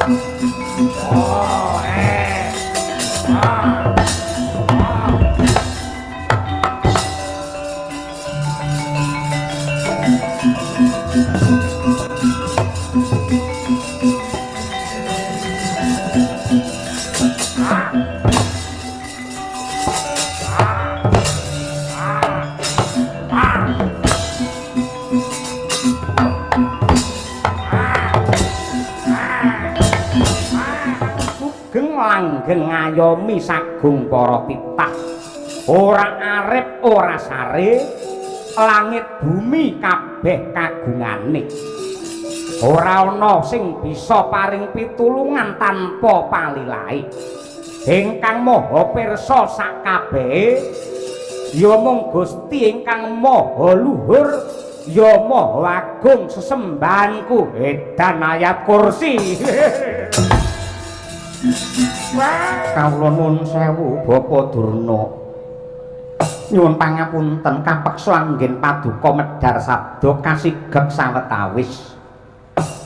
Oh, eh. Ah. Ah. Sugeng langgeng ngayomi sagung para titah. Ora arep ora sare, langit bumi kabeh kagungane. Ora ana sing bisa paring pitulungan tanpa palilahe. Ingkang Maha Pirsa sakabehe ya mung Gusti ingkang Maha Luhur, ya Maha Agung sesembahanku. Edan ayat kursi. Kawula nuwun sewu Bapak Durna. Nyuwun pangapunten kapeksa anggen paduka medhar sabda kasigek sawetawis.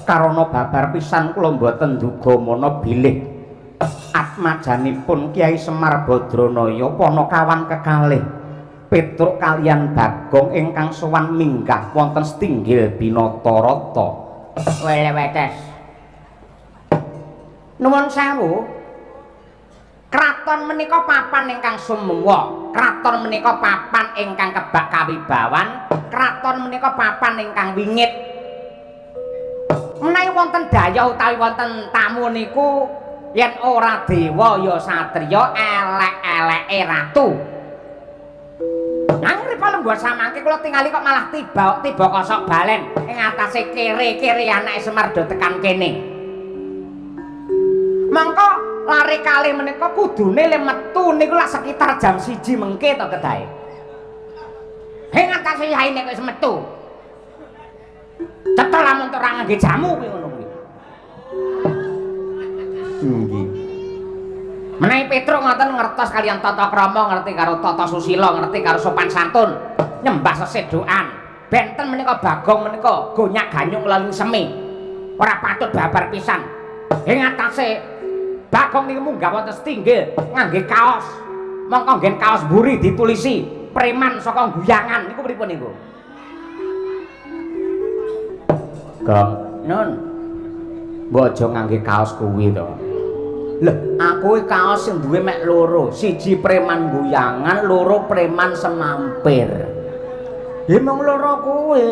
Karana babar pisan kula mboten duga mana bilih atmajanipun Kyai Semar Badranaya panakawan kekalih Petruk kalian Bagong ingkang sowan minggah wonten setinggil Binatarata. Welewetes. Nuwun sewu. Kraton menika papan ingkang sumengwa, kraton menika papan ingkang kebak kawibawan, kraton menika papan ingkang wingit. Menawi wonten dayah utawi wonten tamu niku yen ora dewa ya satriya, elek-eleke ratu. Nanging palungguhan samangke kula tingali kok malah tiba tiba kosok balen ing atase kere-kere anake Semar do tekan kene. Mangka lare kalih menika kudune le metu niku lak sekitar jam 1 mengke to kedahe. Hing atase yai nek wis metu. Cetha lamun ora ngangge jamu kuwi ngono kuwi. Nggih. Menawi Petruk ngoten ngertos kalian tata krama, ngerti karo tata susila, ngerti karo sopan santun, nyembah sesedokan. Benten menika Bagong menika gonyak-ganyuk lalu semi. Ora patut babar pisan. Ing atase Bagong niku munggah wonten setinggil ngangge kaos. Mongko nggen kaos mburi ditulisi preman saka guyangan niku pripun niku? Gong, Nun. Mbok aja ngangge kaos kuwi to. Lho, aku iki kaos sing duwe mek loro, siji preman guyangan, loro preman semampir. Ya mung loro kuwi.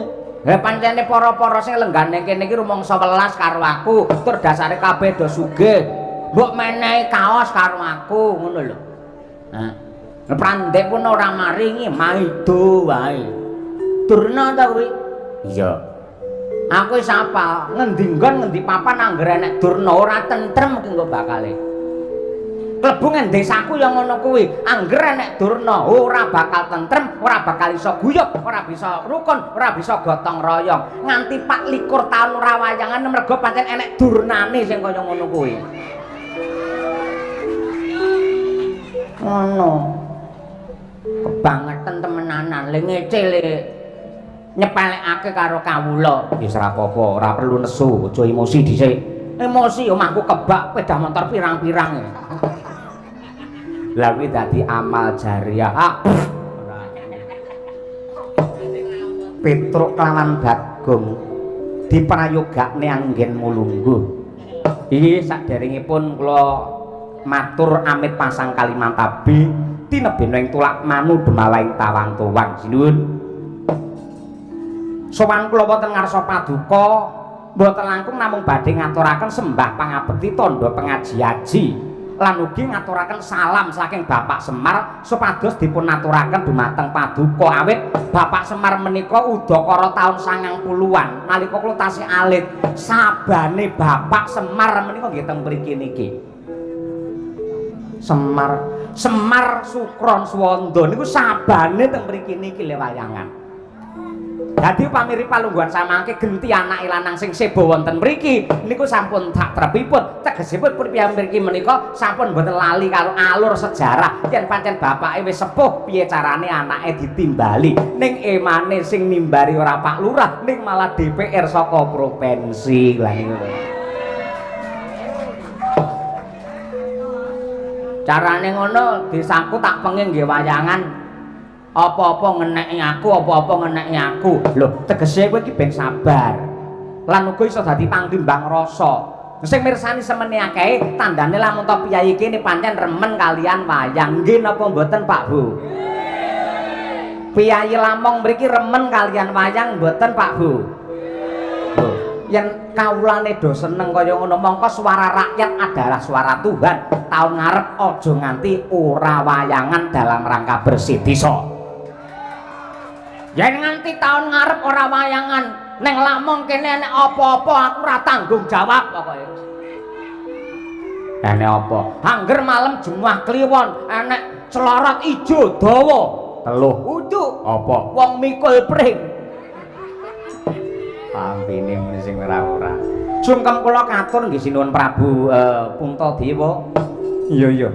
Lah pancene para-para sing lenggane kene iki rumangsa welas karo aku, tur dasare kabeh do sugih. Mbok menehi kaos karo aku ngono lho. Nah, prandek pun ora maringi, maido wae. Durna ta kuwi? Iya. Aku wis apal, ngendi nggon ngendi papan anggere enek Durna ora tentrem ki engko bakale. Klebu nang desaku ya ngono kuwi, anggere enek Durna ora bakal tentrem, ora bakal iso guyub, ora bisa rukun, ora bisa gotong royong. Nganti 24 taun ora wayangan mergo pancen enek durnane sing kaya ngono kuwi. Ngono. Kebangetan temenanan, le ngece le nyepelekake karo kawula. Wis ora apa-apa, ora perlu nesu, aja emosi dhisik. Emosi omahku kebak sepeda motor pirang-pirang. Lah kuwi dadi amal jariah. Petruk kelawan Bagong diprayogakne anggen mulungguh. Iki saderengipun kula matur amit pasang kalimantabi tinebena ing tulak manu demawaing tawang-tuwang. Sinuwun. Sowan kula wonten ngarsa paduka mboten langkung namung badhe ngaturaken sembah pangabekti tandha pengaji-aji lan ugi ngaturaken salam saking Bapak Semar supados dipun aturaken dumateng paduka. Awit Bapak Semar menika udakara taun 90-an nalika kula tasih alit, sabane Bapak Semar menika nggih teng mriki niki. Semar Semar Sukron Suwanda niku sabane teng mriki niki le wayangan. Dadi pamiri palungguhan samangke genti anake lanang sing seba wonten mriki niku sampun tak trepipun. Tegesipun mriki menika sampun mboten lali karo alur sejarah. Yen pancen bapake wis sepuh piye carane anake ditimbali. Ning emane sing nimbari ora Pak Lurah, ning malah DPR saka provinsi. Lah niku lho. Carane ngono desaku tak pengin nggih wayangan. Apa-apa ngeneki aku, apa-apa ngeneki aku. Lho, tegese kowe iki ben sabar. Lan uga iso dadi pangtimbang rasa. Sing mirsani semene akeh, tandane lamun to piyayi kene pancen remen kalian wayang. Nggih napa mboten, Pak Bu? Piyayi Lamong mriki remen kalian wayang mboten, Pak Bu? Lho, yen kawulane do seneng kaya ngono, mongko suara rakyat adalah suara Tuhan. Taun ngarep aja nganti ora wayangan dalam rangka bersih desa. Yen nganti taun ngarep ora wayangan neng Lamong kene enek apa-apa, aku ora tanggung jawab pokoke. Enek apa? Angger malam Jumat Kliwon enek celorot ijo dawa teluh udu apa? Wong mikul pring. Pampine muni sing ora-ora. Sungkem kula katur nggih sinuwun Prabu Puntadewa. Iya iya.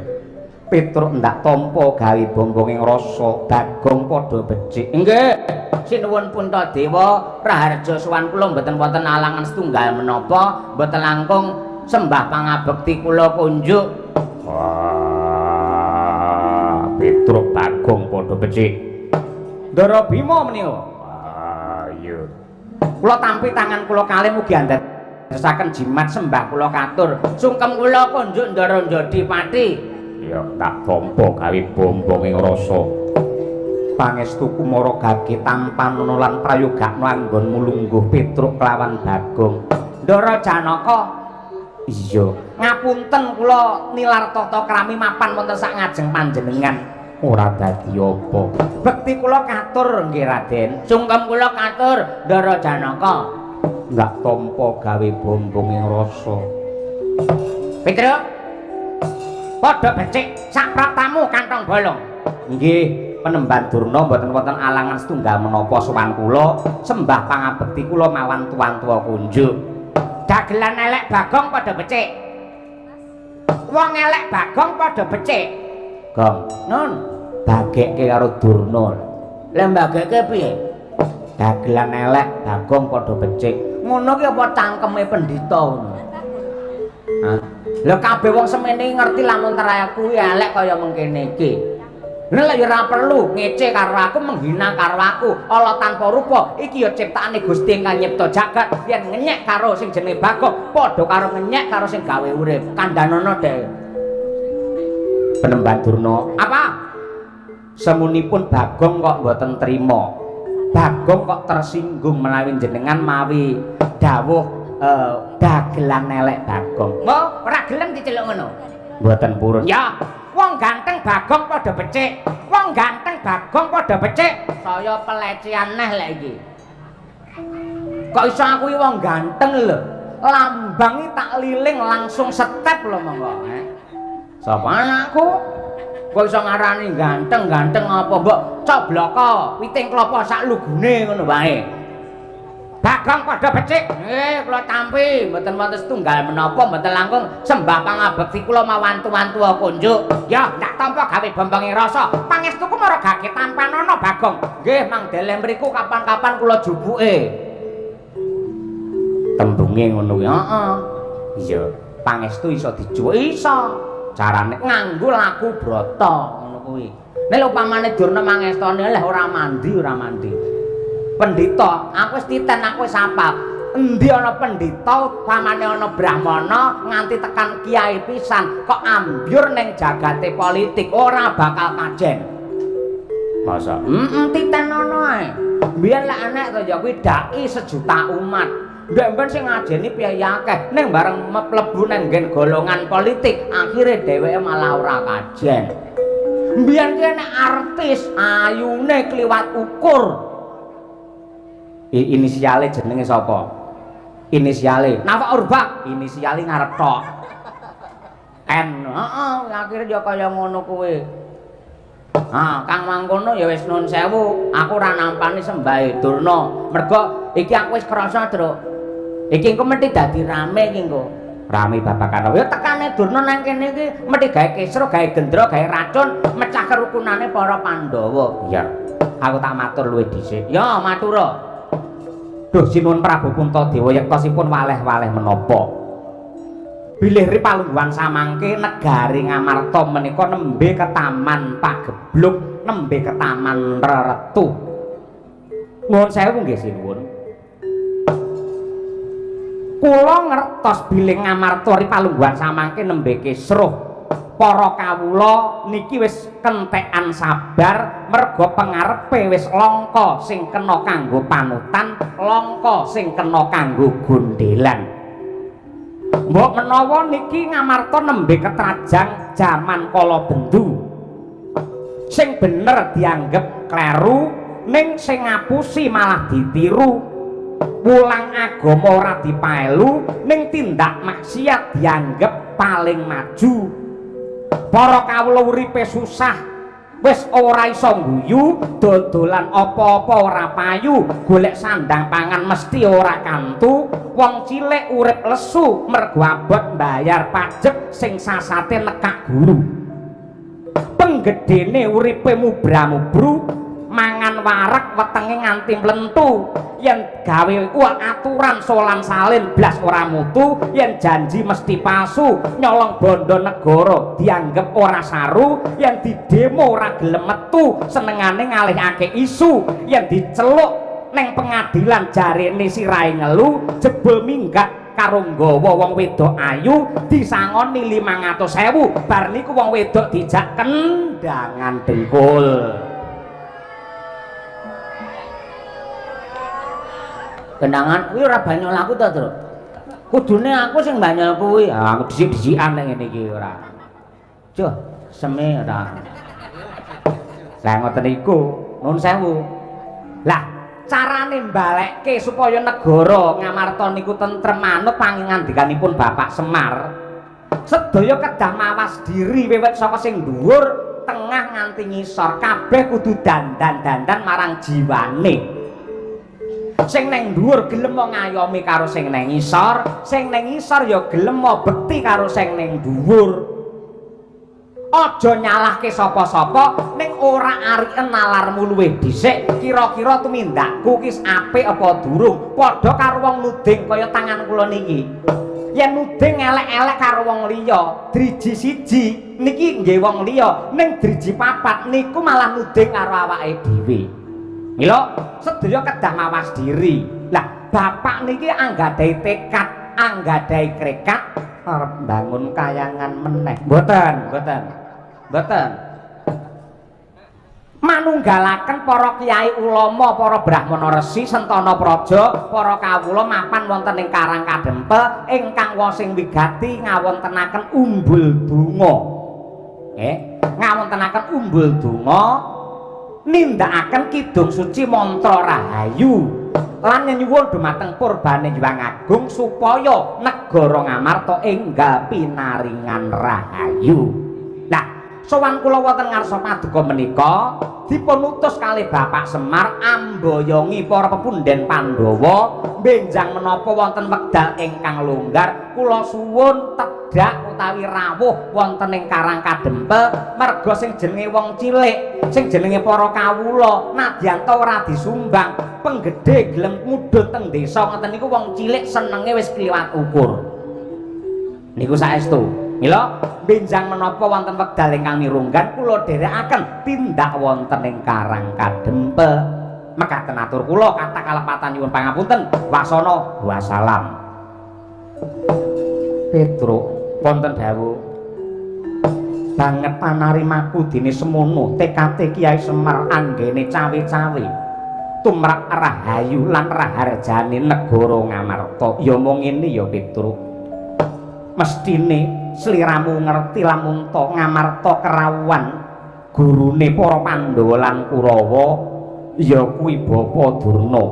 Petruk ndak tampa gawe bombonge rasa Bagong padha becik. Nggih. Sinuwun Puntadewa, raharja sowan kula mboten wonten alangan setunggal menapa, mboten langkung sembah pangabekti kula kunjuk. Wah, Petruk Bagong padha becik. Ndara Bima menika. Ah, iya. Kula tampi tangan kula kalih mugi andadosaken jimat sembah kula katur. Sungkem kula kunjuk Ndara Jodipati. Ya tak tampa gawe bombonge rasa. Pangestu kumara gage tampanana lan prayogakno anggonmu lungguh Petruk kelawan Bagong. Ndara Janaka. Iya, ngapunten kula nilar tata krami mapan wonten sak ngajeng panjenengan. Ora dadi apa. Bekti kula katur nggih Raden. Sungkem kula katur Ndara Janaka. Ndak tampa gawe bombonge rasa. Petruk. Padha becik sak praptamu kantong bolong. Nggih, Penemban Durna mboten wonten alangan setunggal menapa sowan kula, sembah pangabekti kula mawan tuan-tua kunjuk. Dagelan elek Bagong padha becik. Wong elek Bagong padha becik. Gong, nun, bagekke karo Durna. Lah mbagekke piye? Dagelan elek Bagong padha becik. Ngono ki apa cangkeme pendhita ngono? Hah? Lha kabeh wong semene ngerti lamun aku elek kaya mengkene iki. Lha ya ora perlu ngece karo aku, menghina karo aku, ala tanpa rupa. Iki ya ciptaane Gusti ingkang nyipta jagat. Yen ngenyek karo sing jenenge Bagong, padha karo ngenyek karo sing gawe urip. Kandhanono dhek. Penemban Durna, apa? Semunipun Bagong kok mboten trima. Bagong kok tersinggung menawi jenengan mawi dawuh dagelan elek Bagong. Mbok ora gelem diceluk ngono. Mboten purun. Ya, wong ganteng Bagong padha becik. Wong ganteng Bagong padha becik. Saya pelecehan neh lek iki. Kok iso aku iki wong ganteng lho. Lambang iki tak liling langsung step lho monggo. Sapa anakku? Kok iso ngarani ganteng-ganteng apa mbok cobloko witing klopo sak lugune ngono wae. Bagong padha becik. Nggih, kula tampi, mboten wonten setunggal menapa, mboten langkung sembah pangabekti kula mawantu-wantu kunjuk. Ya, ndak tampa gawe bombonge rasa. Pangestuku mara gage tampanana Bagong. Nggih, mang deleh mriku kapan-kapan kula jupuke. Tembunge ngono kuwi. Heeh. Iya, pangestu iso dijuwuk. Iso. Carane nganggo laku brata ngono kuwi. Nek upamane Durna mangestoni leh ora mandi, ora mandi. Pendhita, aku wis titen, aku wis apal. Endi ana pendhita, upamane ana brahmana nganti tekan kiai pisan kok ambyur ning jagate politik ora bakal kajen. Masa? Heeh, titen ana ae. Biyen lek enek to ya kuwi dai sejuta umat. Ndek mben sing ngajeni piye akeh, ning bareng mlebu nang nggen golongan politik, akhire dheweke malah ora kajen. Mbiyen ki enek artis ayune kliwat ukur. Inisiale jenenge sapa? Inisiale Nafa Urbach, inisiale ngarep tok. N. Heeh, akhire ya kaya ngono kuwi. Ah, Kang mangkono ya wis nun sewu, aku ora nampani sembahe Durna. Mergo iki aku wis krasa, Truk. Iki engko mesti dadi rame iki engko. Rame babagan apa? Ya tekane Durna nang kene iki mesti gawe kisruh, gawe gendra, gawe racun, mecah kerukunane para Pandhawa. Iya. Aku tak matur luwih dhisik. Ya, matura. Duh, sinuwun Prabu Puntadewa yektosipun waleh-waleh menapa? Bilih ri palungguhan samangke negari Ngamarta menika nembe ketaman pagebluk, nembe ketaman reretu. Nuwun sewu nggih sinuwun. Kula ngertos bilih Ngamarta ri palungguhan samangke nembe kisruh. Para kawula niki wis kentekan sabar merga pengarepe wis langka sing kena kanggo panutan, langka sing kena kanggo gondelan. Mbok menawa niki Ngamarta nembe ketrajang jaman kala bendu. Sing bener dianggep kleru, ning sing ngapusi malah ditiru. Wulang agama ora dipaelu, ning tindak maksiat dianggep paling maju. Para kawula uripe susah, wis ora iso ngguyu, dodolan apa-apa ora payu, golek sandang pangan mesti ora kantu, wong cilik urip lesu mergo abot mbayar pajek sing sasate nekak guru. Penggedene uripe mubra-mubru, mangan wareg wetenge nganti mlentu, yen gawe aturan solan salin blas ora mutu, yen janji mesti palsu, nyolong bondo negara dianggep ora saru, yen didemo ora gelem metu, senengane ngalihake isu, yen diceluk neng pengadilan jarene sirahe ngelu, jebul minggat karo nggawa wong wedok ayu disangoni 500.000, bar niku wong wedok dijak kendangan dengkul. Kendangan kuwi ora banyol aku ta, Tru? Kudune aku sing banyol kuwi. Ah, aku dhisik-dhisikan nek ngene iki ora. Cuh, seme ora. Lah ngoten niku, nuwun sewu. Lah, carane mbalekke supaya negara Ngamarta niku tentrem manut pangandikanipun Bapak Semar. Sedaya kedah mawas diri wiwit saka sing dhuwur, tengah nganti ngisor, kabeh kudu dandan-dandan marang jiwane. Sing neng dhuwur gelem ngayomi karo sing neng ngisor, sing neng ngisor ya gelem bekti karo sing neng dhuwur. Aja nyalahke sapa-sapa, ning ora ariken nalarmu luwih dhisik, kira-kira tumindakku ki apik apa durung. Padha karo wong nuding kaya tangan kula niki. Yen nuding elek-elek karo wong liya, driji siji niki nggih wong liya, ning driji papat niku malah nuding karo awake dhewe. Mila sedaya kedah mawas diri. Lah bapak niki anggadhahi tekad, anggadhahi krekat arep mbangun kayangan meneh. Mboten, mboten. Mboten. Manunggalaken para kiai ulama, para brahmana resi, sentana praja, para kawula mapan wonten ing Karang Kadempel ingkang wosing wigati ngawontenaken umbul donga. Nggih, ngawontenaken umbul donga nindakaken kidung suci mantra rahayu lan nyuwun dumateng purbane Hyang Agung supaya negara Ngamarta enggal pinaringan rahayu. Lah, sowan kula wonten ngarsa paduka menika dipun utus kalih Bapak Semar amboyongi para pepunden Pandhawa benjang menapa wonten wekdal ingkang longgar kula suwun tedhak utawi rawuh wonten ing Karang Kadempel merga sing jenenge wong cilik, sing jenenge para kawula nadyan ta ora disumbang penggede gelem mudhun teng desa ngoten niku wong cilik senenge wis kliwat ukur. Niku saestu. Mila benjang menapa wonten wekdal ingkang mirunggan kula dherekaken tindak wonten ing Karang Kadempel. Mekaten atur kula kathah kalepatan nyuwun pangapunten. Wasana wassalam. Petruk wonten dawuh banget panarimaku dene semono tekate Kiai Semar anggene cawe-cawe tumrap rahayu lan raharjane negara Ngamarta. Ya mung ngene ya Petruk, mestine sliramu ngerti lamun to Ngamarta kerawuhan gurune para Pandhawa lan Kurawa ya kuwi Bapa Durna.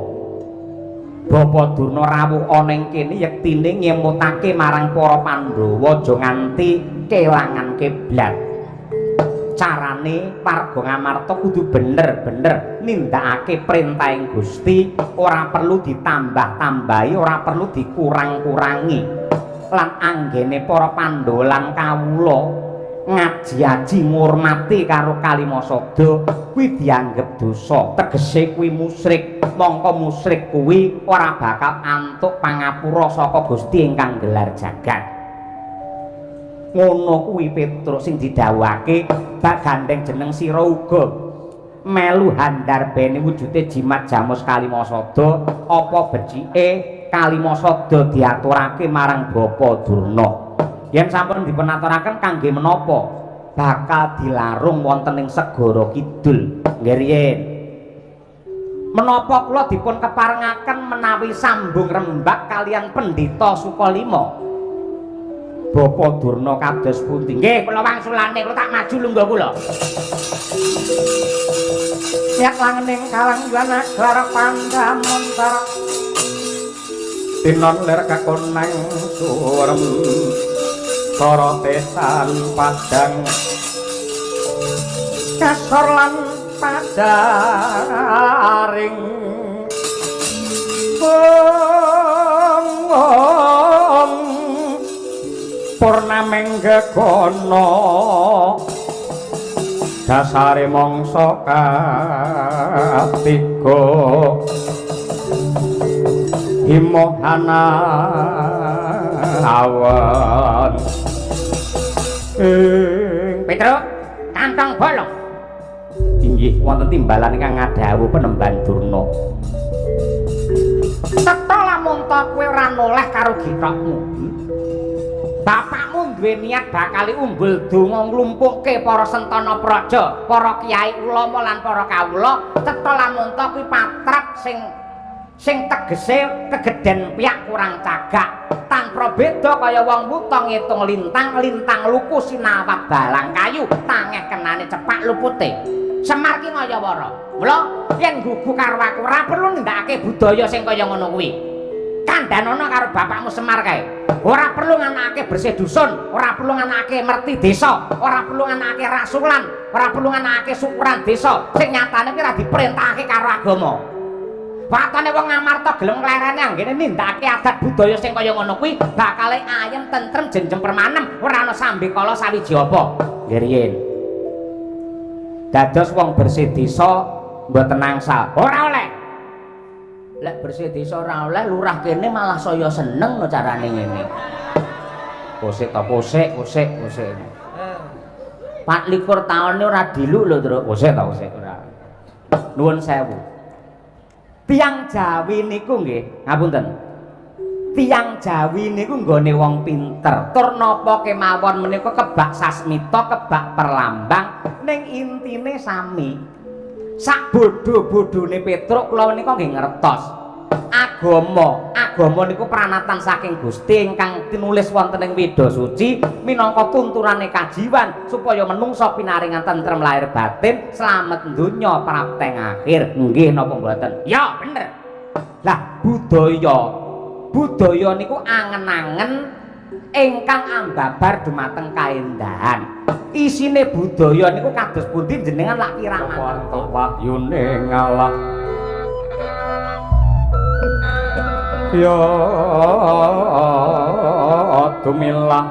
Bapa Durna rawuh ana ing kene yektine ngemutake marang para Pandhawa aja nganti kelangan kiblat. Carane warga Ngamarta kudu bener-bener nindakake perintahing Gusti, ora perlu ditambah-tambahi, ora perlu dikurang-kurangi. Lan anggene para Pandhawa lan kawula ngaji-aji ngurmati karo Kalimasada kuwi dianggep dosa, tegese kuwi musyrik. Mongko musyrik kuwi ora bakal antuk pangapura saka Gusti ingkang gelar jagat. Ngono kuwi Petruk sing didhawuhake bak gandeng jeneng sira uga melu handarbene wujude jimat jamus Kalimasada apa becike Kalimasada diaturake marang Bapa Durna. Yen sampun dipunaturaken kangge menapa bakal dilarung wonten ing segara kidul. Nggih riyin. Menapa kula dipun keparengaken menawi sambung rembak kalian Pendhita Sukalima? Bapa Durna kados pundi? Nggih, kula wangsulane, kula tak maju lungguh kula. Yak langening kalang yuwana glara pandamon tara tinon lir kakonang surem sora tesan padang kasor lan padaring wong purnameng gegono dasare mangsa katiga himohana awan ing Petruk kantong bolong. Inggih wonten timbalan ingkang ngadhawuh penemban Durna. Tetha lamun ta kowe ora noleh karo githokmu. Bapakmu duwe niat bakal umbul donga nglumpukke para sentana praja, para kiai ulama lan para kawula. Cetha lamun ta kuwi patrap sing tegese kegeden piyak kurang cagak. Tanpa beda kaya wong wuta ngitung lintang, lintang luku sinawat balang kayu, tangeh kenane cepak lupute. Semar ki ngayawara. Mula yen gugu karo aku ora perlu nindakake budaya sing kaya ngono kuwi. Kandhanono karo bapakmu Semar kae. Ora perlu nganakake bersih dusun, ora perlu nganakake merti desa, ora perlu nganakake rasulan, ora perlu nganakake syukuran desa. Sing nyatane kuwi ora diperintahake karo agama. Watane wong Ngamarta gelem nglereni anggene nindakake adat budaya sing kaya ngono kuwi bakale ayem tentrem jenjem permanem, ora ana sambekala sawiji apa. Nggih riyin. Dados wong bersih desa mboten angsal. Ora oleh. Lek bersih desa ora oleh, lurah kene malah saya seneng no carane ngene. Kosek ta kosek, kosek, kosek. 24 taun ora diluk lho, Truk. Kosek ta kosek ora. Nuwun sewu. Tiyang Jawi niku nggih, ngapunten. Tiyang Jawi niku nggone wong pinter. Tur napa kemawon menika kebak sasmita, kebak perlambang, ning intine sami. Sak bodho-bodhone Petruk kula menika nggih ngertos. Agama, agama niku pranatan saking Gusti ingkang tinulis wonten ing Weda Suci minangka tuntunane kajiwan supaya menungsa pinaringan tentrem lahir batin, slamet donya prapteng akhir. Nggih napa mboten? Ya, bener. Lah budaya, budaya niku angen-angen ingkang ambabar dumateng kaendahan. Isine budaya niku kados pundi jenengan lak kirang mantuk wahyune ngalah ya dumilah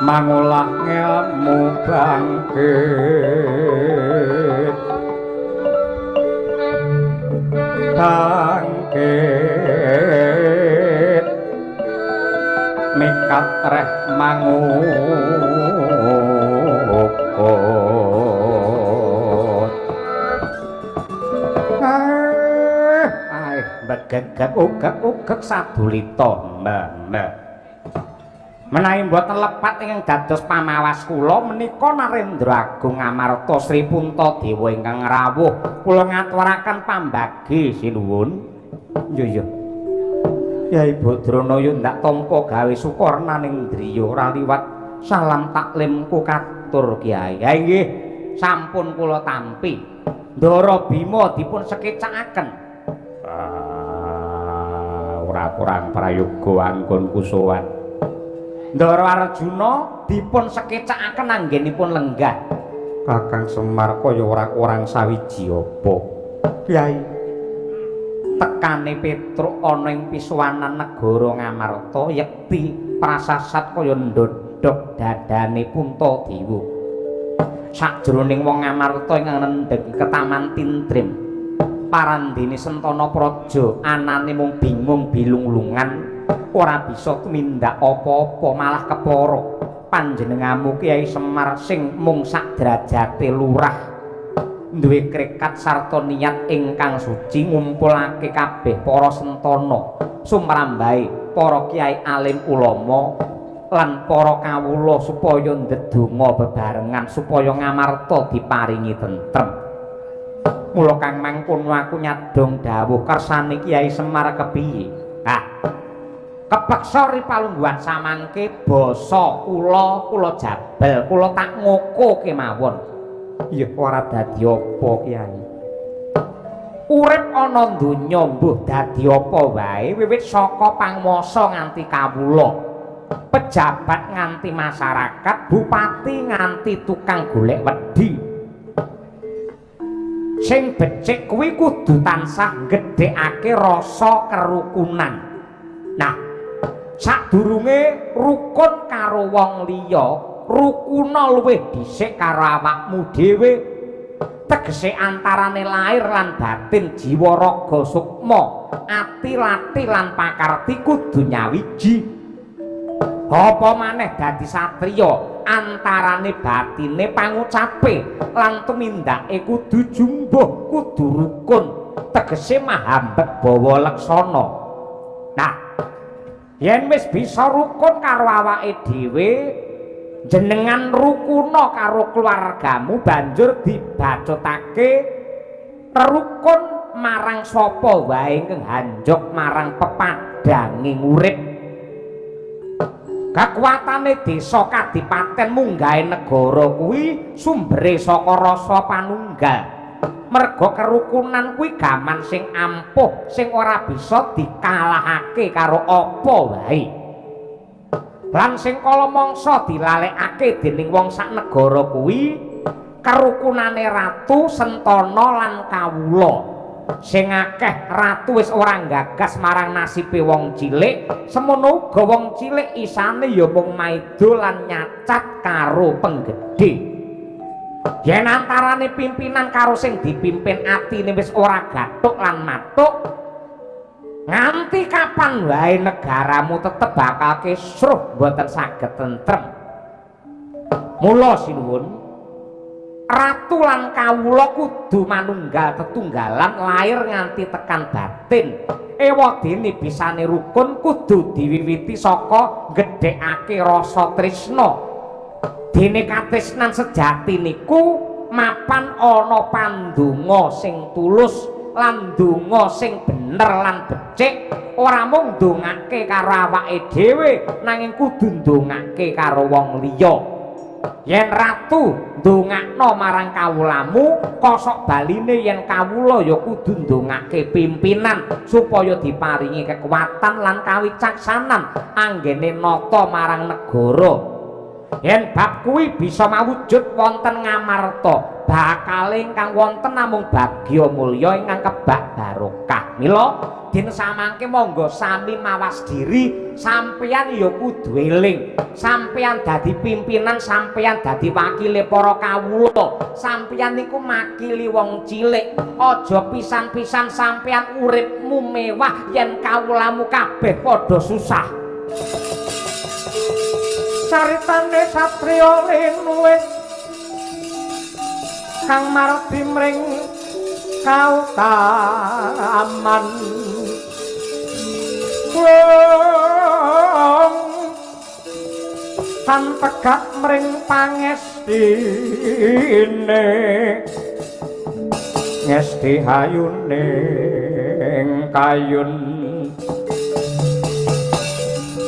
mangulah ngelmu bangkit bangkit mikat reh mangukut. Aeh begegek ugek-ugek sadulita mbah. Menawi mboten lepat ingkang dados pamawas kula menika Narendra Agung Amarta Sri Puntadewa ingkang rawuh kula ngaturaken pambagi sinuwun. Iya iya. Yai Badrana yo ndak tampa gawe sukarna ning driya ora liwat salam taklimku katur Kyai. Ha inggih sampun kula tampi. Ndara Bima dipun sekecakaken. Ora kurang prayoga anggonku sowan. Ndara Arjuna dipun sekecakaken anggenipun lenggah. Kakang Semar kaya ora kurang sawiji apa. Kyai tekane Petruk ana ing pisuwanan negara Ngamarta yekti prasasat kaya ndodhok dadane Puntadewa. Sakjroning wong Ngamarta ingkang nendheng ketaman tintrim, parandene Sentana Praja anane mung bingung bilunglungan Ora bisa tumindak apa-apa, malah kepara. Panjenenganmu Kyai Semar sing mung sak derajate lurah duwe krekat sarta niat ingkang suci ngumpulake kabeh para sentana sumrambahe para kyai alim ulama lan para kawula supaya ndedonga bebarengan supaya Ngamarta diparingi tentrem. Mula kang mangkono aku nyadong dawuh kersane Kyai Semar kepiye? Ah, kepeksa ri palungguhan samangke basa kula, kula jabel, kula tak ngoko kemawon. Ya ora dadi apa Kyai. Urip ana donya mbuh dadi apa wae wiwit saka panguwasa nganti kawula, pejabat nganti masyarakat, bupati nganti tukang golek wedi. Sing becik kuwi kudu tansah nggedhekake rasa kerukunan. Nah, sadurunge rukun karo wong liya, rukuna luwih dhisik karo awakmu dhewe. Tegese antarane lahir lan batin, jiwa raga sukma, ati lati lan pakarti kudu nyawiji. Apa maneh dadi satriya, antarane batine pangucape lan tumindake kudu jumbuh, kudu rukun. Tegese mahambet bawa laksana. Nah, yen wis bisa rukun karo awake dhewe, jenengan rukuna karo keluargamu banjur dibacutake rukun marang sapa wae ingkang hanjok marang pepadhanging urip. Kekuatane desa kadipaten munggahe negara kuwi sumbere saka rasa panunggal. Merga kerukunan kuwi gaman sing ampuh sing ora bisa dikalahake karo apa wae. Lan sing kala mangsa dilalekake dening wong sak negara kuwi kerukunane ratu sentana lan kawula. Sing akeh ratu wis ora nggagas marang nasibe wong cilik, semono uga wong cilik isane ya mung maida lan nyacat karo penggedhe. Yen antarane pimpinan karo sing dipimpin atine wis ora gathuk lan matuk, nganti kapan wae negaramu tetep bakal kisruh mboten saged tentrem. Mula sinuwun, ratu lan kawula kudu manunggal tetunggalan lahir nganti tekan batin. Ewadene bisane rukun kudu diwiwiti saka nggedhekake rasa tresna. Dene katresnan sejati niku mapan ana pandonga sing tulus lan donga sing bener lan becik, ora mung ndongake karo awake dhewe nanging kudu ndongake karo wong liya. Yen ratu ndongakno marang kawulamu, kosok baline yen kawula ya kudu ndongake pimpinan supaya diparingi kekuatan lan kawicaksanan anggene nata marang negara. Yen bab kuwi bisa mawujud wonten Ngamarta, bakale ingkang wonten namung bagya mulya ingkang kebak barokah. Mila dina samangke monggo sami mawas diri, sampeyan ya kudu eling. Sampeyan dadi pimpinan, sampeyan dadi wakile para kawula, sampeyan niku makili wong cilik. Aja pisan-pisan sampeyan uripmu mewah yen kawulamu kabeh padha susah. Caritane satriya linuwih kang mardi mring kautaman, wong tan tegak mring pangestine, ngesti hayuning kayun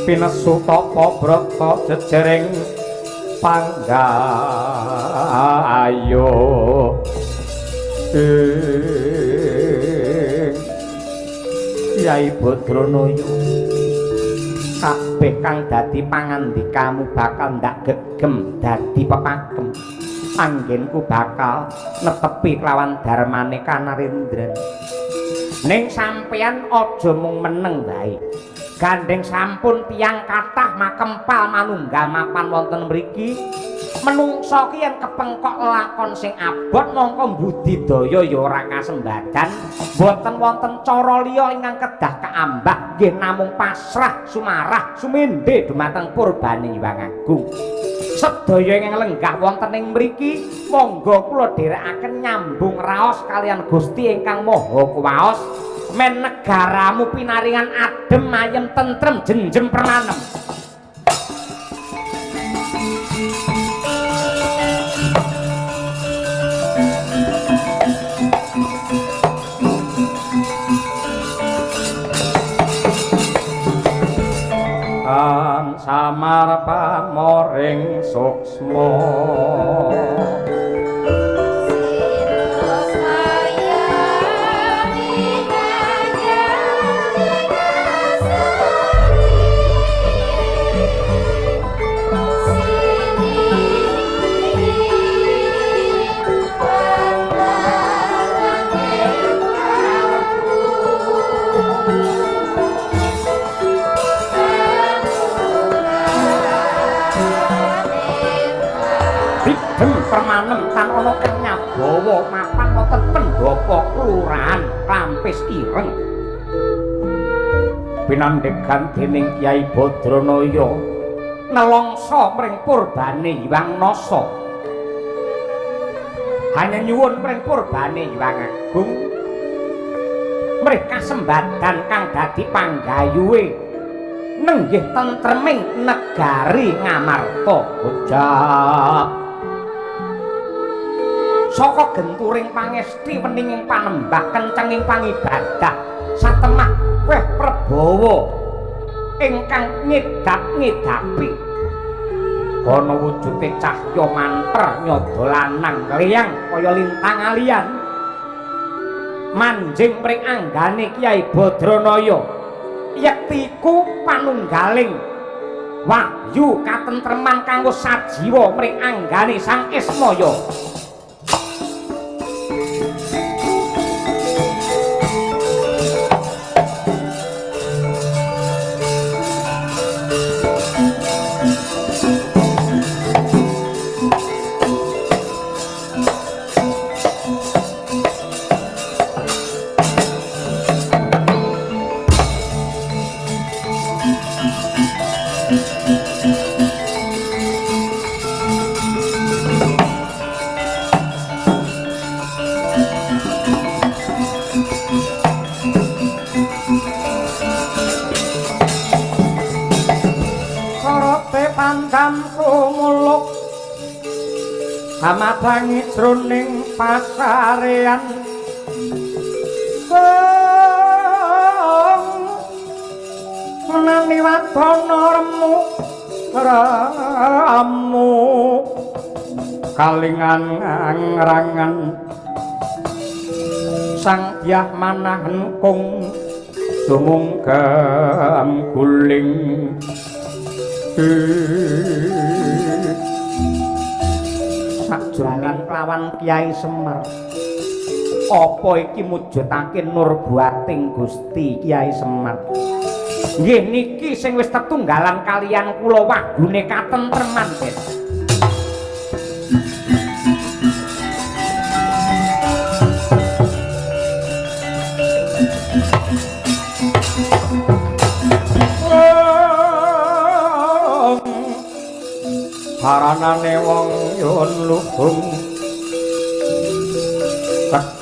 pinesu tapa brata jejering panggayo. Kyai Badranaya, kabeh kang dadi pangandikamu bakal ndak gegem dadi pepakem. Anggenku bakal netepi kelawan darmane Kanarendran. Ning sampeyan aja mung meneng wae. Gandeng sampun tiyang kathah makempal manunggal mapan wonten mriki. Menungsa ki yen kepengkok lakon sing abot mongko budidaya ya ora kasembadan, boten wonten cara liya ingkang kedah kaambah nggih namung pasrah sumarah sumendhe dumateng purbane Hyang Agung. Sedaya ingkang lenggah wonten ing mriki monggo kula dherekaken nyambung raos kaliyan Gusti ingkang Maha Kuwaos men negaramu pinaringan adem ayem tentrem jenjem permanem. Samar pamoring suksma permanem tan ana kang nyabawa mapan wonten pendhapa kelurahan Klampis Ireng pinandhegan dening Kyai Badranaya nelongso mring purbane Hyang Nasa hanya nyuwun mring purbane Hyang Agung mrih kasembadan kang dadi panggayuhe nenggih tentreming negari Ngamarta. Bocah saka genturing pangesti weninging panembah kencenging pangibadah satemah weh prabawa ingkang nyedap-nyedapi ana wujude cahya manter nyada lanang kliyang kaya lintang alian manjing mring anggane Kyai Badranaya yektiku panunggaling wahyu katentreman kanggo sajiwa mring anggane Sang Ismaya. Hamadangi jroning pasarean menani wadana remu remu kalingan ngrangan sang dyah manah engkung sumungkem guling sajroning lawan Kyai Semar. Apa iki mujudake nurbuating Gusti Kyai Semar? Nggih niki sing wis tetunggalan kaliyan kula wahyune katentreman, Den. Saranane wong yun luhung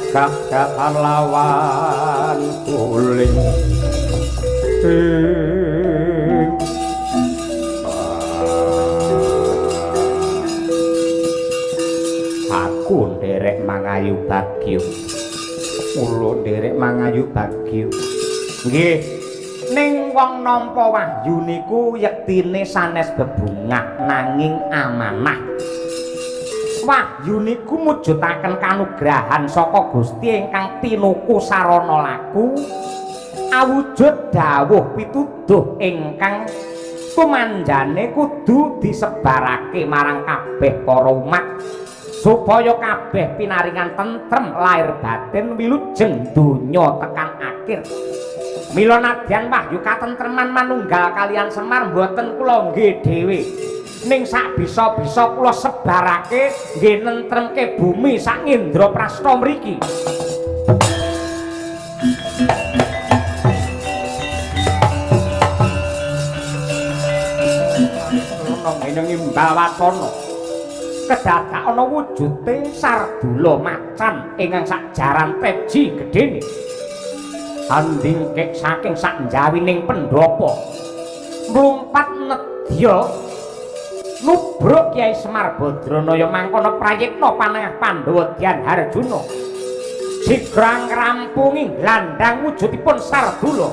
tegak lawan guling aku nderek mangayu bagyo, kula nderek mangayu bagyo. Nggih, ning wong nampa wahyu niku yektine sanes bebungah nanging amanah. Wahyu niku mujudaken kanugrahan saka Gusti ingkang tinuku sarana laku awujud dawuh pituduh ingkang tumanjane kudu disebarake marang kabeh para umat supaya kabeh pinaringan tentrem lahir batin wilujeng donya tekan akhir. Mila nadyan wahyu katentreman manunggal kaliyan Semar mboten kula nggih dhewe. Ning sak bisa-bisa kula sebarake nggih nentremke bumi sak Indraprasta mriki. Ana ngene ngimbal wacana. Kedadak ana wujute Sardula macan ingkang sak jaran teji gedene. Andingkek saking sak njawining pendhapa. Mlumpat nedya nubruk Kyai Semar Badranaya mangkono prayitna panengah Pandhawa Dyan Harjuna. Sigra ngrampungi nglandhang wujudipun Sardula.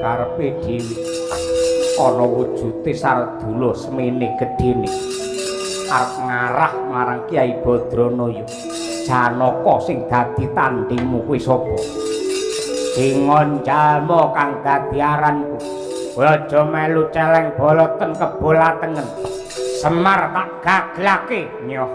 Karepe dhewe ana wujute Sardula semene gedene arep ngarah marang Kyai Badranaya. Janaka sing dadi tandingmu kuwi sapa? Singon jalma kang dadi aranku. Kowe aja melu celeng boloten kebolatengen. Semar tak gaglake nyoh.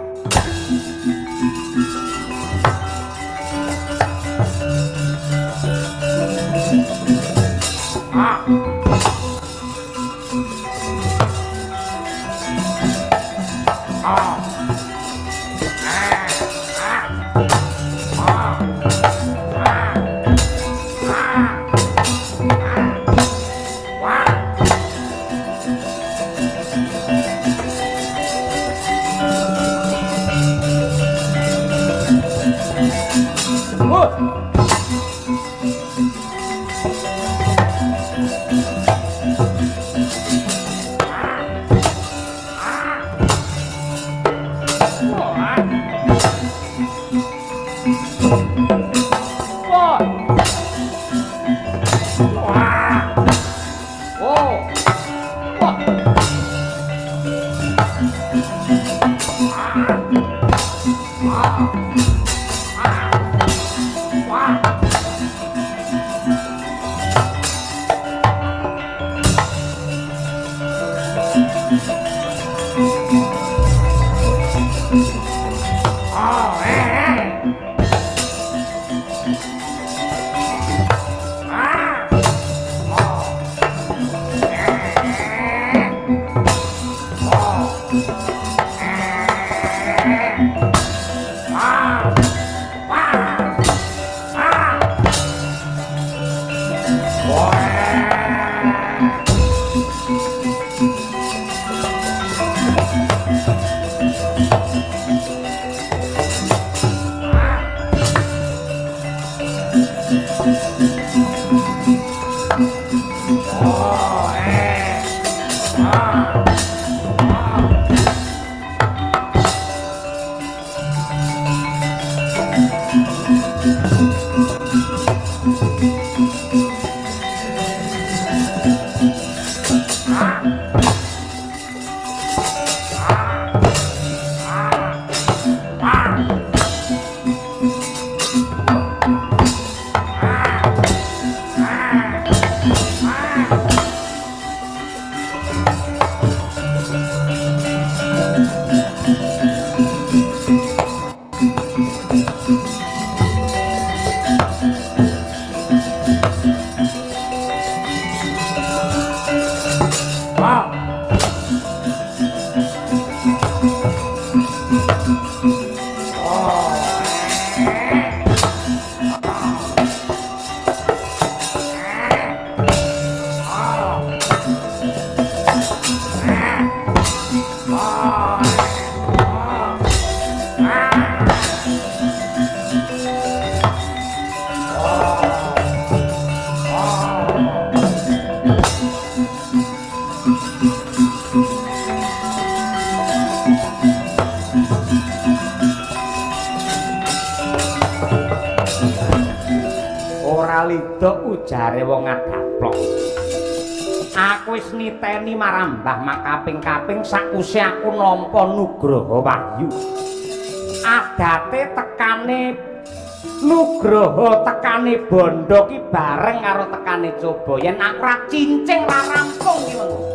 Ora lidok ujare wong ngadaplok. Aku wis niteni marang Mbah makaping-kaping sakuse aku nampa nugraha wahyu. Adate tekane nugraha tekane bondo ki bareng karo tekane coba. Yen aku ora cincing ora rampung ki mengko.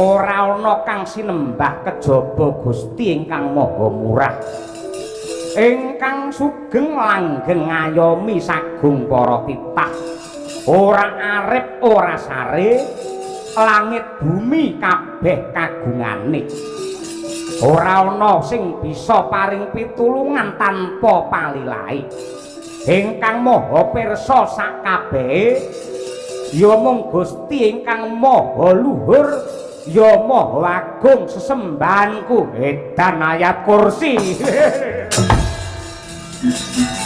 Ora ana kang sinembah kejaba Gusti ingkang Maha Murah, ingkang sugeng langgeng ngayomi sagung para titah. Ora arep ora sare, langit bumi kabeh kagungane. Ora ana sing bisa paring pitulungan tanpa palilahe. Ingkang Maha Pirsa sakabehe ya mung Gusti ingkang Maha Luhur, ya Maha Agung sesembahanku. Edan ayat kursi.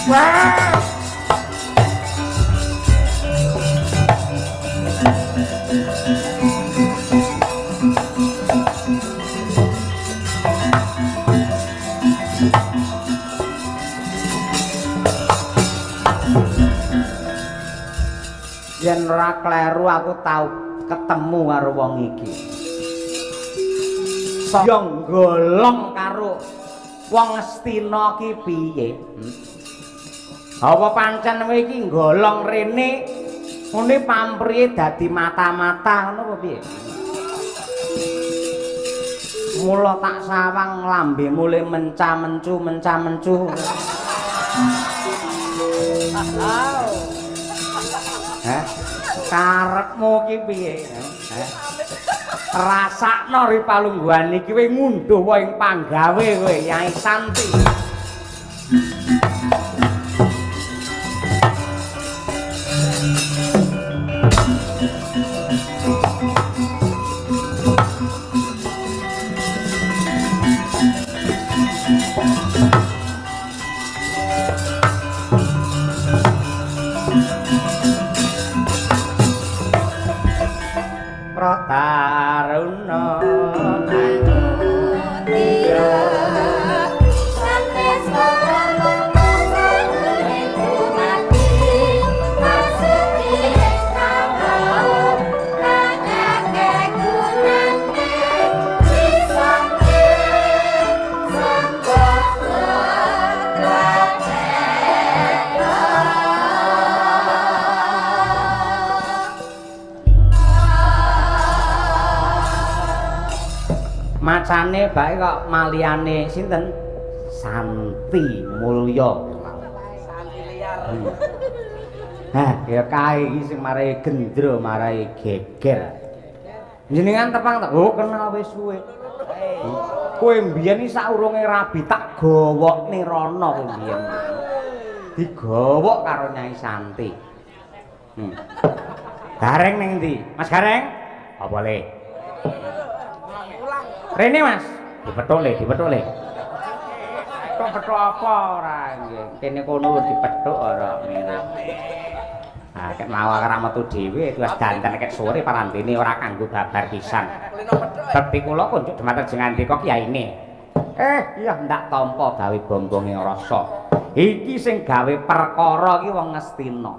Wah. Yen ora kleru aku tau ketemu karo wong iki. Saya golong karo wong Ngastina ki piye? Apa pancen kowe iki golong rene ngene pamprihe dadi mata-mata ngono apa piye? Mula tak sawang lambe mule menca-mencu menca-mencu. Hah? Karepmu ki piye? Hah? Rasakno ri palungguhan iki kowe ngunduh wae ing panggawe kowe Yai Santi. Taruna macane bae kok maliane sinten Santi Mulya. Santi liar. Hah, ya kae iki sing marai gendro, marai geger. Jenengan tepang tak? Oh, kenal wis suwe. Kowe mbiyen iki saurunge rabi tak gowokne rono kowe mbiyen. Digowok karo Nyai Santi. Gareng ning ndi? Mas Gareng? Apa le? Rene Mas, dipethuk le, dipethuk le. Petuk-petuk apa ora nggih. Kene kono dipethuk ora mirip. Ah, ket mawa ora metu dhewe wis danten ket sore parandene ora kanggo babar pisan. Bekti kula kunjuk dhumateng jengandika kiyaine. Iya ndak tampa gawe bombonge rasa. Iki sing gawe perkara iki wong Ngastina.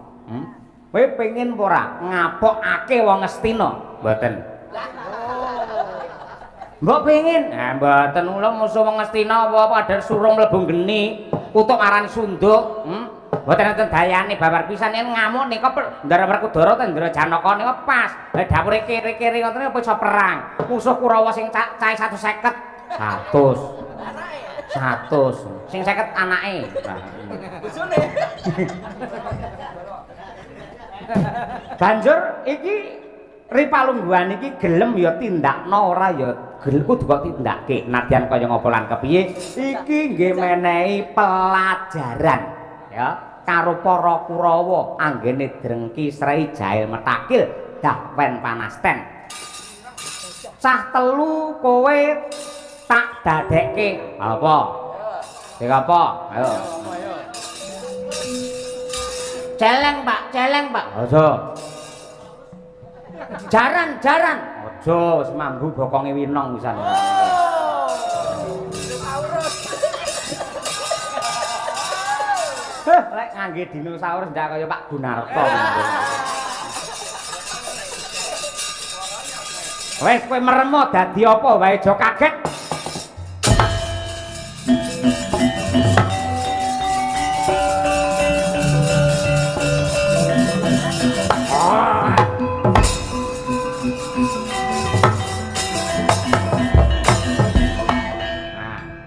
Kowe pengin apa ora ngapokake wong Ngastina? Mboten. Mbok pengin? Nah, mboten kula musuh wong Ngastina apa padahal surung mlebu geni, kutuk marani sunduk. Mboten enten dayane babar pisan yen ngamuk nika Ndara Werkudara ten Ndara Janaka nika pas. Lah dapure kere-kere ngoten apa iso perang. Musuh Kurawa sing cahe 150. 100. 100. Sing 50 anake. Bojone. Banjur iki Ri palungguhan iki gelem ya tindakno, ora ya gelem kudu kok tindakke. Nadyan kaya ngapa lan kepiye, iki nggih menehi pelajaran ya karo para Kurawa anggene drengki srei jail metakil dahwen panasten. Cah telu kowe tak dadekke. Apa? Sing apa? Ayo. Celeng, Pak, celeng, Pak. Aja. Jaran, jaran. Aja wis mambu bokonge winong pisan. Heh, lek ngangge dinosaurus ndak kaya Pak Gunarto. Wes kowe meremo dadi apa wae aja kaget.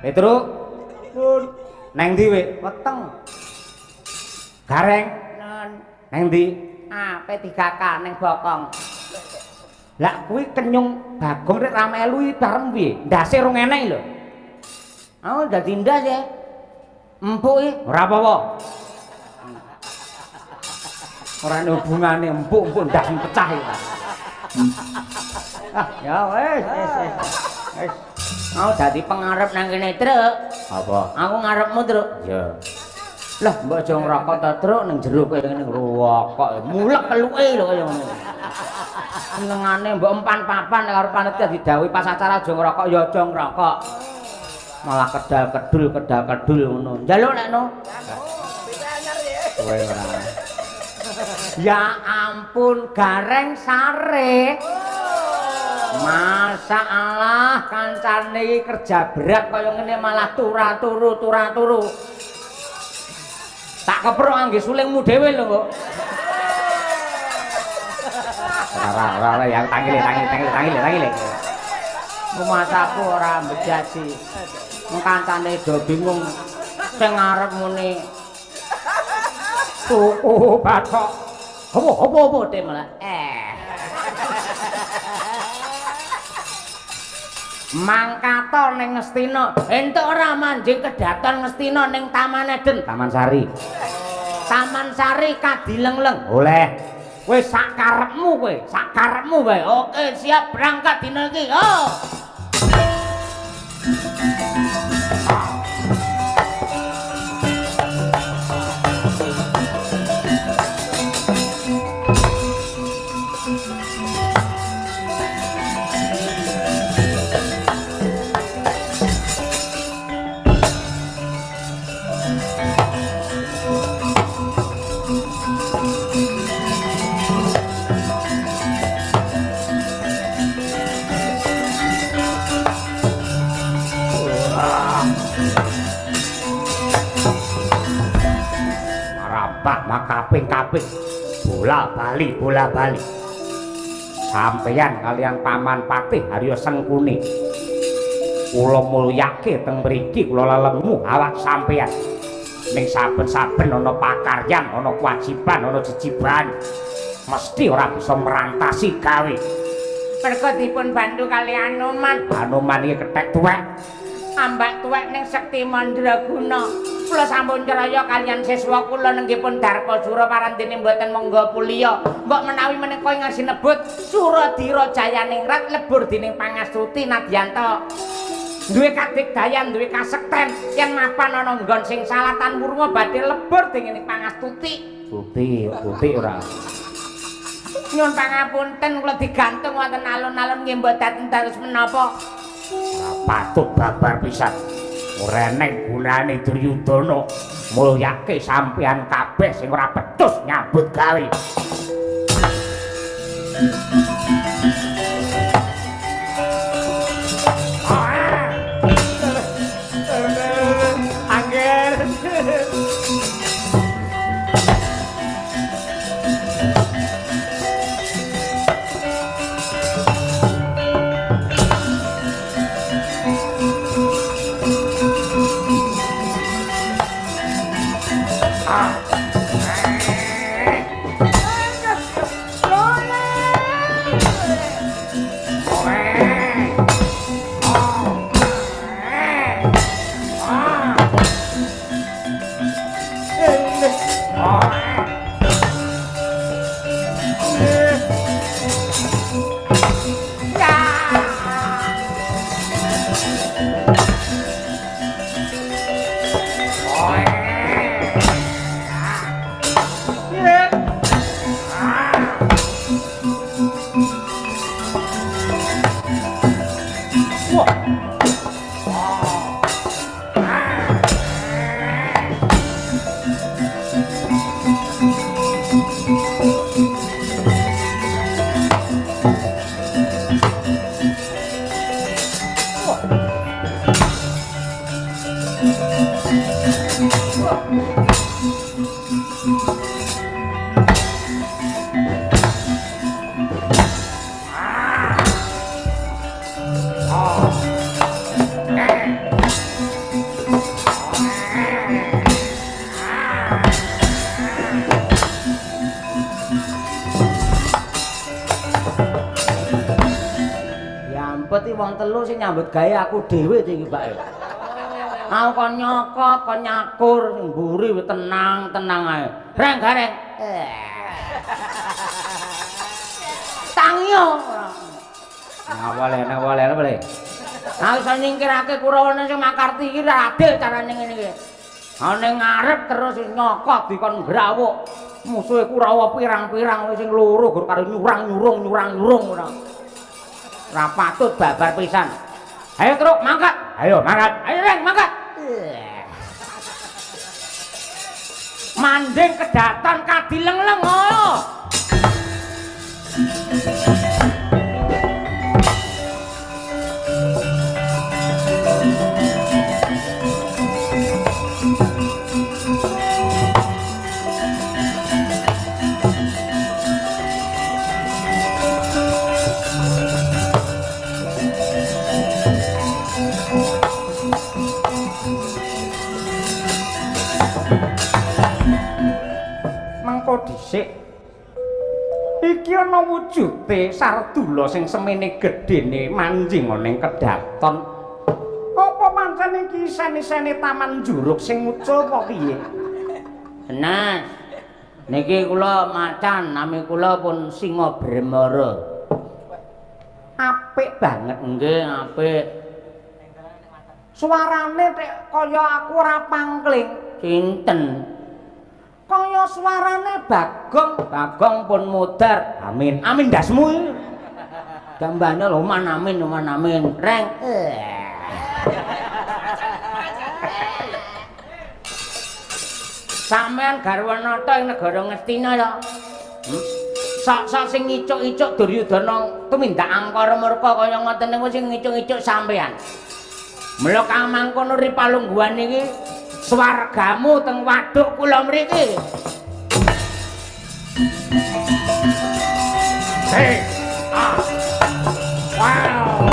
Petruk, neng ndi we? Weteng. Gareng. Neng ndi? Ah, P3K neng bokong. Lah kuwi kenyung Bagong rek ra melu iki bareng piye? Ndase rong enek lho. Aku dadi ndas ya. Empuk iki. Ora apa-apa. Ora ana hubungane empuk-empuk ndas pecah iki. Ah, ya wis wis wis. Wis. Aku dadi pengarep nang kene, Truk. Apa? Aku ngarepmu, Truk. Iya. Lah, mbok aja ngrokok ta, Truk, ning jero kaya ngene ngrokok. Mulek keluke lho kaya ngono. Senengane mbok empan papan karo panitia didhawuhi pas acara aja ngrokok ya aja ngrokok. Malah kedal-kedul kedal-kedul ngono. Njaluk nek no. Kowe ora. Ya ampun, Gareng sare. Masa Allah kancane iki kerja berat kaya ngene malah turu-turu turu-turu. Tak keprok ngangge sulingmu dhewe lho kok. Ora ora ora yang tangile tangile tangile tangile tangile. Rumasaku ora mbejaji. Wong kancane do bingung sing arep muni tuku bathok. Apa apa apa te malah Mangkato ning Ngastina, entuk ora manjing kedaton Ngastina ning Taman Eden, Taman Sari. Taman Sari kadilengleng. Oleh. Kowe sak karepmu kowe, sak karepmu wae. Oke, siap berangkat dina iki. Oh. Makaping-kaping bola bali bola bali sampeyan kalian paman patih Haryo Sengkuni kula mulyake teng mriki kula lelemu awak sampeyan ning saben-saben ana pakaryan ana kewajiban ana jejiban mesti ora bisa merantasi gawe. Mergo dipun bantu kali Anoman. Anoman iki kethek tuwek ambak tuwek ning Sekti Mandraguna. Kula sampun craya kaliyan siswa kula nenggipun Darpasura parandene mboten monggo puliya. Mbok menawi menika ingkang sinebut Suradira Jayaningrat lebur dening pangastuti nadyanta. Duwe kadigdayan, duwe kasekten yen mapan ana nggon sing salatan wurma badhe lebur dening pangastuti. Tuti, tuti ora. Nyuwun pangapunten kula digantung wonten alun-alun nggih mboten dados menapa. Ora patut babar pisan. Ora eneng gunane Duryudana mulyake sampeyan kabeh sing ora becus nyambut gawe. Angger. Sempet iki wong telu sing nyambut gawe aku dhewe iki, Pak. Aku kon nyokot, kon nyakur, sing mburi tenang-tenang ae. Reng gareng. Tangiyo. Nah, boleh, boleh. Aku iso nyingkirake Kurawane sing makarti iki ora adil carane ngene iki. Ana ngarep terus nyokot dikon grawuk. Musuhe Kurawa pirang-pirang sing loro gur karo nyurang-nyurung ora. Ora patut babar pisan. Ayo truk mangkat. Ayo mangkat. Ayo Reng mangkat. Manding kedaton kadileng-leng ayo. Mengko dhisik iki ana wujude Sardula sing semene gedhene manjing ning kedaton. Apa pancen iki isen-isene Taman Juruk sing mucul apa piye? Senas. Niki kula macan, nami kula pun Singa Bremara. Apik banget nggih, apik. Suarane tek kaya aku ora pangkling. Sinten? Kaya suarane Bagong, Bagong pun mudar. Amin. Amin dasmu iki. Gambane lho man amin, man amin. Reng. Sampeyan garwa nata ing negara Ngastina ya. Sok-sok sing ngicuk-icuk Duryudana tumindak angkara murka kaya ngoten niku sing ngicuk-icuk sampeyan. Mula kang mangkono ri palungguhan iki swargamu teng waduk kula mriki. Hey. Ah. Wow.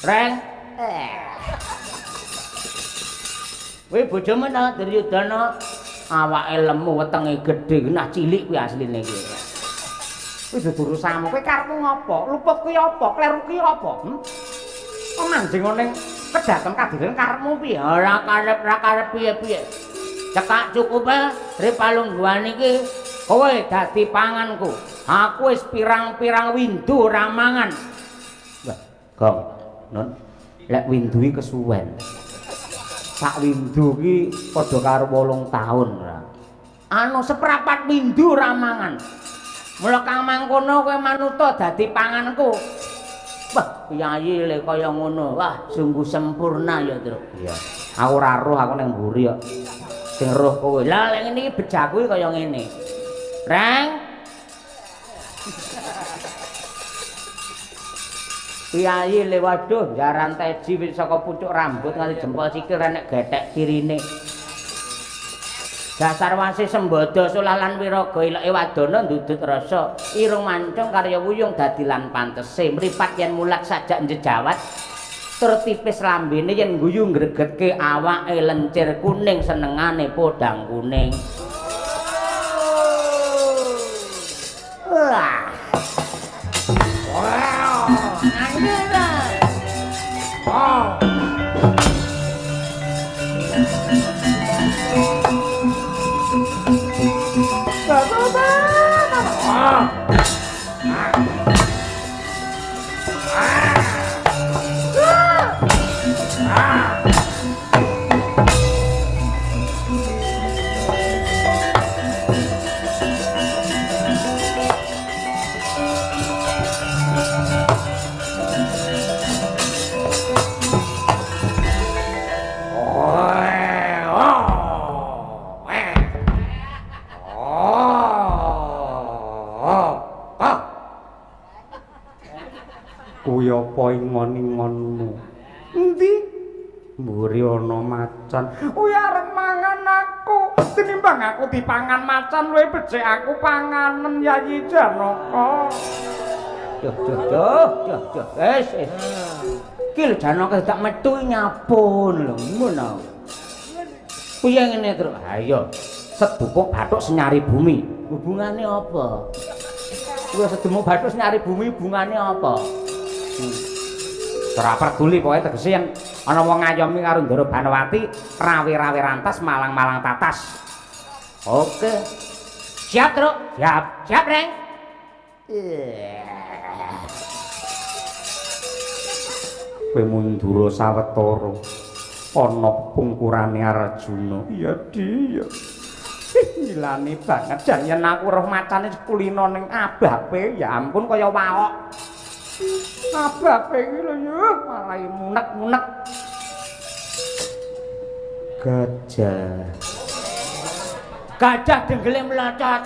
Reng. Kowe bojomu ta Duryudana awake lemu wetenge gedhe nah cilik kuwi asline iki. Kuwi dudu urusanmu. Kowe karepmu ngopo? Luput kuwi apa? Kleru kuwi apa? Kok manjing ning kedaton kadiren karepmu piye? Ora karep, ora karep piye-piye. Cekak cukupe ri palungguhan iki kowe dadi panganku. Aku wis pirang-pirang windu ora mangan. Wah, Gong. Non, lek windu iki kesuwen. Sak windu iki padha karo 8 taun ora. Anu seprapat windu ora mangan. Mula kang mangkono kowe manuta dadi panganku. Wah, piyayi le kaya ngono. Wah, sungguh sempurna ya, Truk. Iya. Aku ora roh, aku ning mburi kok. Sing roh kowe. Lah lek ngene iki bejaku iki kaya ngene. Reng. Piyayi le waduh, jaran teji wis saka pucuk rambut nganti jempol sikil enek gethek kirine. Dasar wasi sembodo solah lan wiraga ileke wadana ndudut rasa irung mancung karya wuyung dadi lan pantese mripat yen mulak sajak njejawat tur tipis lambene yen guyu ngregetke awake lencir kuning senengane podang kuning. Wah. Wow. Wow. Kuwi apa ingon-ingonmu? Endi? Mburi ana macan. Kuwi arep mangan aku. Tinimbang aku dipangan macan luwih becik aku panganen Yayi Janaka. Duh duh duh duh duh. Wis wis. Ki lho Janaka tak metu nyapun lho ngono. Piye ngene, Truk? Ha iya. Sedupuk bathuk senyari bumi. Hubungane apa? Kuwi sedumuk bathuk senyari bumi hubungane apa? Ora peduli pokoke tegese yen ana wong ngayomi karo Ndara Banowati, rawe-rawe rantas malang-malang tatas. Oke. Siap, Truk. Siap. Siap, Reng. Kowe mundura sawetara ana pungkurane Arjuna. Iya, Di, iya. Milane banget jan yen aku roh macane kulino ning abape, ya ampun kaya waok. Abape iki lho ya, marai munek-munek. Gajah. Gajah denggele melocot.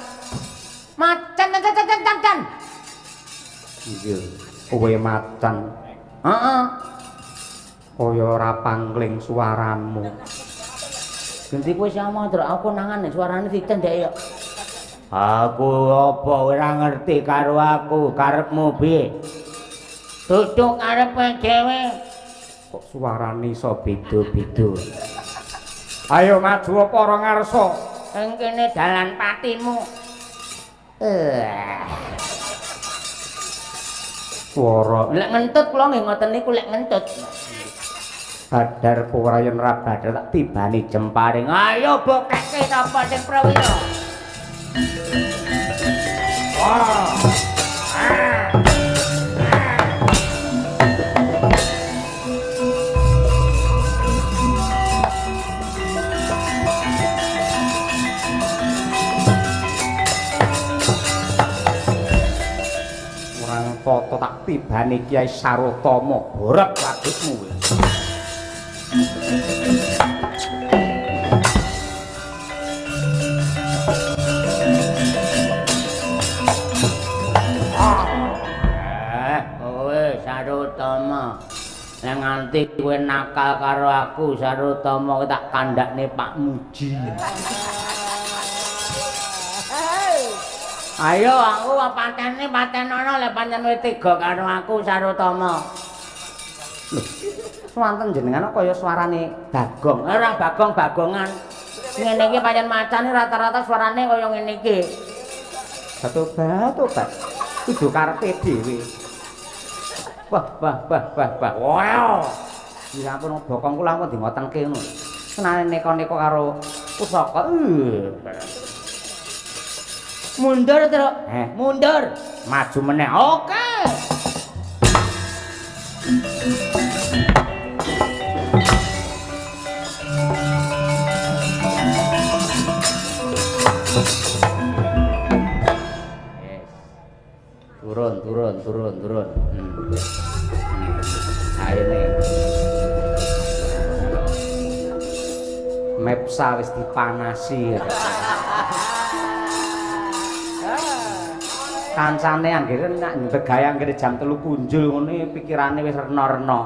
Macan can can can can can. Iya, kowe macan. Heeh. Kaya ora pangling suaramu. Ganti kowe sama, Truk. Aku nangan suarane dicendhek ya. Aku apa ora ngerti karo aku, karepmu piye? Duduk karepe dhewe. Kok suarane iso beda-beda. Ayo maju para ngarsa. Ing kene dalan patimu. Swara lek ngentut kula nggih ngoten niku lek ngentut. Badar ora yen ra badar tak tibani jemparing. Ayo bokeke sapa sing prawira. Wah. Orang foto tak tibani Kiai Sarotama borek wadukmu. Kowe Sarotama, nek nganti kowe nakal karo aku Sarotama tak kandhakne Pak Muji. Ayo aku patene patenono lek pancen kowe tega karo aku Sarotama. Lho, swanten jenengan kaya suarane Bagong. Ora Bagong-bagongan. Ngene iki pancen macane rata-rata suarane kaya ngene iki. Tobat-tobat. Kudu karepe dhewe. Wah, wah, wah, wah, wah. Wow. Ya ampun bokong kula ampun di ngotenke ngono. Senane neko-neko karo pusaka. Mundur, Truk. Mundur. Maju meneh. Oke. Yes. Turun, turun, turun, turun. Ayo nih. Mepsa wis dipanasi. Kancane anggere nek begawe anggere jam 3 punjul ngene pikirane wis rena-rena.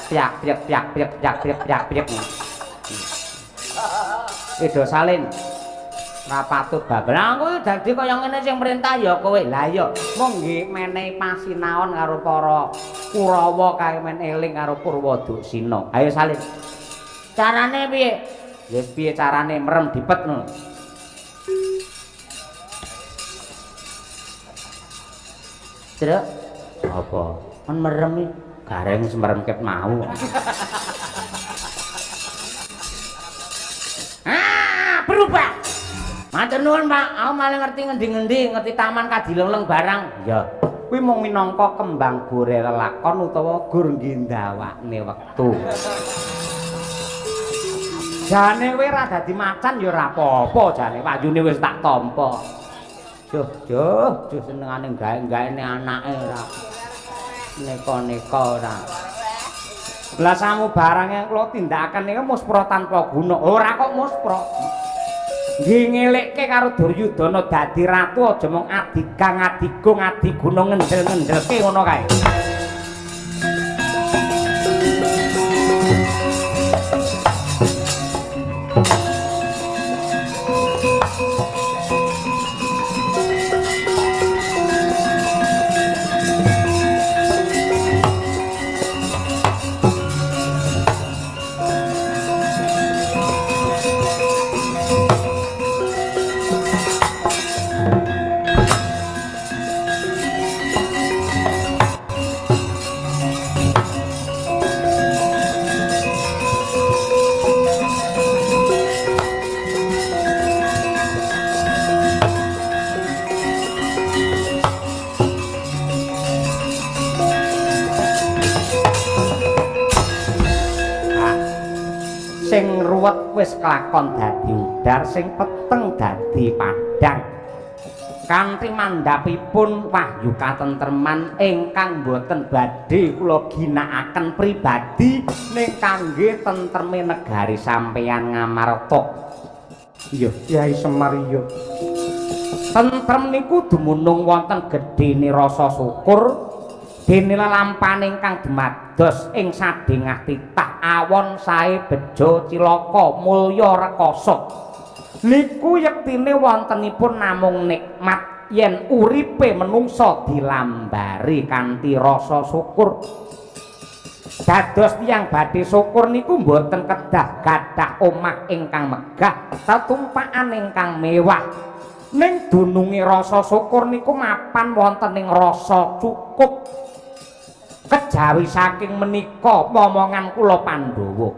Piak piak piak piak piak piak piak piak. Edo salin. Ora patut babal. Aku dadi kaya ngene sing merintah ya kowe. Lah iya, mung nggih menehi pasinaon karo para Kurawa kae men eling karo Purwoduksina. Ayo salin. Carane piye? Ya piye carane merem dipet ngono. Truk, apa? Kon merem iki gareng wis merem ket mau. Ah, berubah. Matur nuwun, Pak. Aku malah ngerti ngendi-ngendi, ngerti taman kadileleng barang. Ya, kuwi mung minangka kembang gore lelakon utawa gur nggindawakne wektu. Jane kowe ora dadi macan ya ora apa-apa jane, wayune wis tak tampa. Juh, juh, juh senengane gawe-gaene anake ora. Neka-neka ora. Lah samu barang kula tindakaken niku muspra tanpa guna. Ora kok muspra. Nggih ngelekke karo Duryudana dadi ratu aja mung adigang adigung adiguna ngendel-ngendelke ngono kae. Ruwet wis kelakon dadi udar, sing peteng dadi padhang. Kanthi mandhapipun wahyu katentreman ingkang boten badhe kula ginakaken pribadi ning kangge tentreme negari sampeyan Ngamarta. Iya, Kyai Semar iya. Tentrem niku dumunung wonten gedhene rasa syukur dene lelampahan ingkang dumados ing sadhengah titah awon sae bejo cilaka mulya rekasa. Niku yektine wontenipun namung nikmat yen uripe menungsa dilambari kanthi rasa syukur. Dados tiyang badhe syukur niku mboten kedah gadah omah ingkang megah, tetumpakan ingkang mewah. Ning dununge rasa syukur niku mapan wonten ing rasa cukup. Kejawi saking menika momongan kula Pandhawa.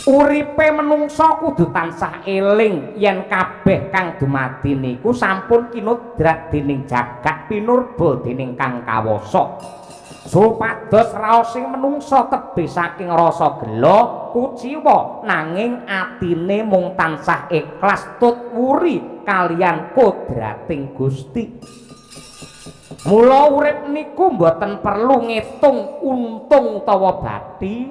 Uripe menungsa kudu tansah eling yen kabeh kang dumadi niku sampun kinodrat dening jagat pinurba dening Kang Kawasa. Supados raosing menungsa tebih saking rasa gela, kuciwa nanging atine mung tansah ikhlas tut wuri kaliyan kodrating Gusti. Mula urip niku mboten perlu ngitung untung utawa bathi,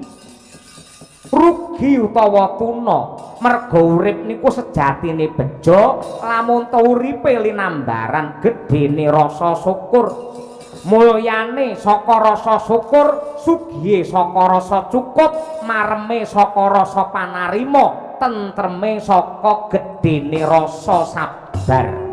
rugi utawa tuna. Merga urip niku sejatine bejo lamun ta uripe linambaran gedhene rasa syukur, mulyane saka rasa syukur, sugihe saka rasa cukup, mareme saka rasa panarima, tentreme saka gedhene rasa sabar.